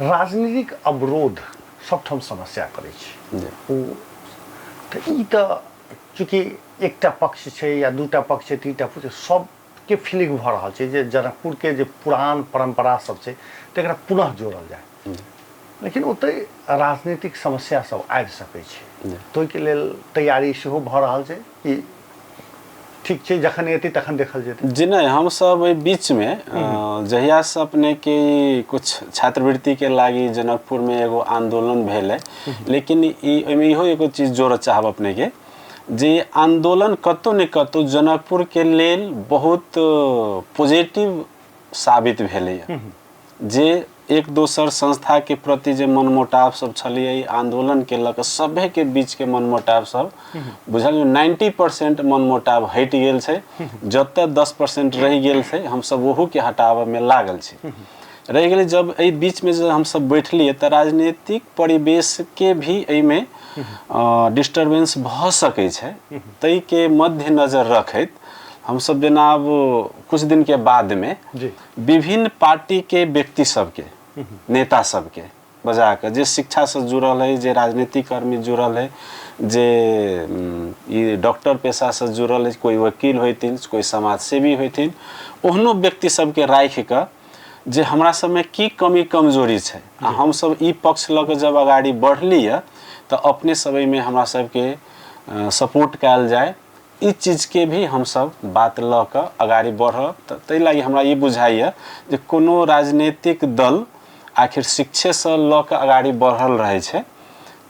राजनीतिक अवरोध सबठाम समस्या करै छै। ओ तऽ ई तऽ चूँकि एकटा पक्ष छै या दूटा पक्ष छै, तीनटा पक्ष छै, सबके फीलिंग भऽ रहल छै जे जनकपुरके जे पुरान परम्परा सब छै तकरा पुनः जोड़ल जाय, लेकिन ओतहि राजनीतिक समस्या सब आबि सकै छै, तऽ ओहिके लेल तैयारी सेहो भऽ रहल छै कि ठीक छै, जखन एतै तखन देखल जेतै? जी नहि, हमसब एहि बीचमे जहियासँ अपनेके कुछ छात्रवृत्तिके लागी जनकपुरमे एगो आंदोलन भेलै, लेकिन ई ओहिमे इहो एगो चीज जोड़ऽ चाहब अपनेके जे आंदोलन कतहु ने कतहु जनकपुरके लेल बहुत पॉजिटिव साबित भेलैए, जे एक दोसर संस्थाके प्रति जे मनमुटाव सब छलैए, आंदोलनके लऽ कऽ सभेके बीचके मनमुटाव सब बुझल 90% मनमुटाव हटि गेल छै। जतऽ 10% रहि गेल छै, हमसब ओहूके हटाबऽमे लागल छी। रहि गेलै जब एहि बीचमे जे हमसब बैठलियै तऽ राजनीतिक परिवेशके भी एहिमे डिस्टर्बेंस भऽ सकै छै, ताहिके मध्य नजर रखैत हमसब जेना आब कुछ दिनके बादमे विभिन्न पार्टीके व्यक्ति सबके, नेता सबके बजा कऽ, जे शिक्षासँ जुड़ल है, जे राजनीतिक कर्मी जुड़ल है, जे ई डॉक्टर पेशासँ जुड़ल है, कोइ वकील होइथिन, कोइ समाजसेवी होइथिन, ओहनो व्यक्ति सबके राखि कऽ जे हमरा सबमे की कमी कमजोरी छै आ हमसब ई पक्ष लऽ कऽ जब अगाड़ी बढ़ली यऽ तऽ अपने सब एहिमे हमरा सबके सपोर्ट कयल जाय, ई चीजके भी हमसब बात लऽ कऽ अगाड़ी बढ़ब। तऽ ताहि लागि हमरा ई बुझाइए जे कोनो राजनीतिक दल आखिर शिक्षेसँ लऽ कऽ अगाड़ी बढ़ल रहै छै,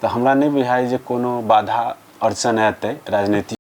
तऽ हमरा नहि बुझाइए जे कोनो बाधा अड़चन एतै राजनीति।